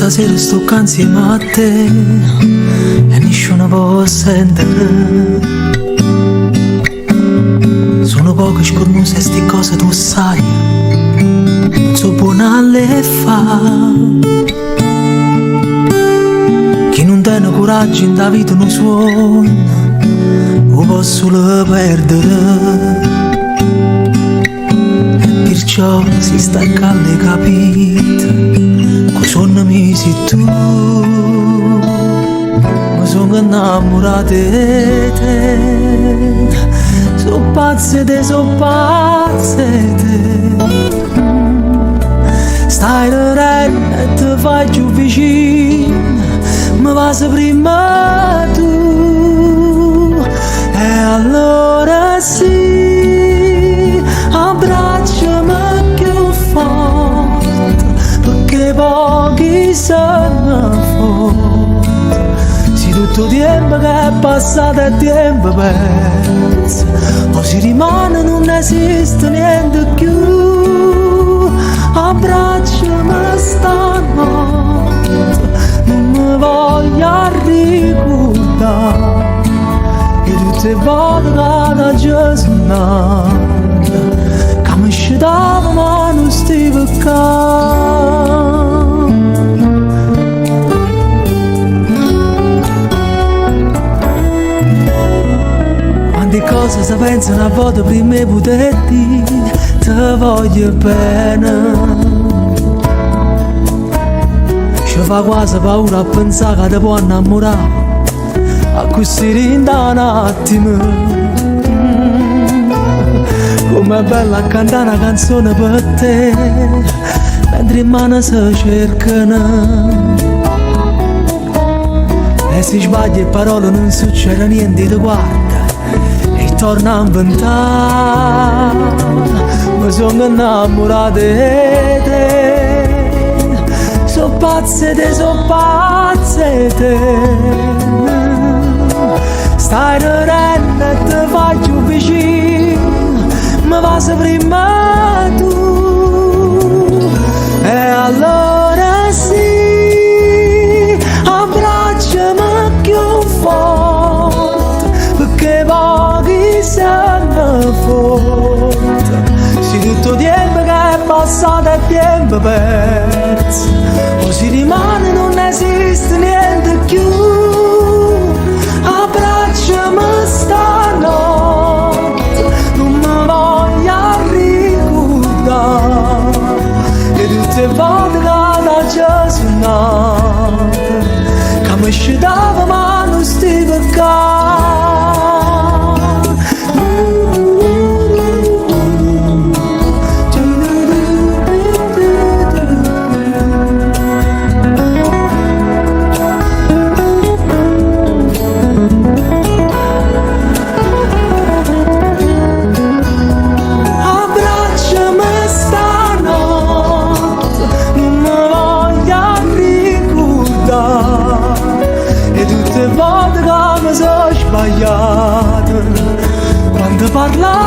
Stasera sto ccà 'nzieme a te e nisciuno po' sentere. So' nu poco scurnuso e sti cose tu 'o ssaje, nun so' buono a le fa. Chi nun tene curaggio 'int' 'a vita nu suonno 'o po' sulo perdere. E perciò si stai ccà l'hê capito, che 'o suonno mio si tu. Me songo innammurato 'e te, so' pazzo 'e te, so' pazzo 'e te. Stai rerenno e te fai cchiù vicino, me vase primma tu. E allora sì, abbracciami cchiù forte, perché poi chi se ne fotte. Si tutto 'o tiempo che è passato è tiempo perso, o si rimane nun esiste niente cchiù. Abbracciami stanotte, nun me voglio arricurdà 'e tutte 'e vote che t'aggio sunnato, ca me scetavo ma nun stive ccà. Quante cose si pensano a volte prima 'e poter di' te voglio bene. Ci fa quasi paura a pensare che te può innamorare accussì dint' a un attimo. Com'è bella a cantare una canzone per te, mentre in mano si cercano. E si sbaglia 'e parole nun succede niente, ti guarda e torna a inventare. Mi sono innamorato 'e te, so pazzo 'e te, so pazzo 'e te. Stai rerenno e te fai cchiù vicino, mi vase prima tu. E allora sì, abbracciami cchiù forte, perché poi chi se ne fotte. Si tutto 'o tiempo che è passato è tiempo perso, o si rimane nun esiste niente cchiù. Abbracciami stanotte, nun me voglio arricurdà 'e tutte 'e vote che t'aggio sunnato, che mi scetavo ma nun stive ccà. Abbracciami stanotte, nun me voglio arricurdà 'e tutte 'e vote che mi so sbagliato quando parlavo.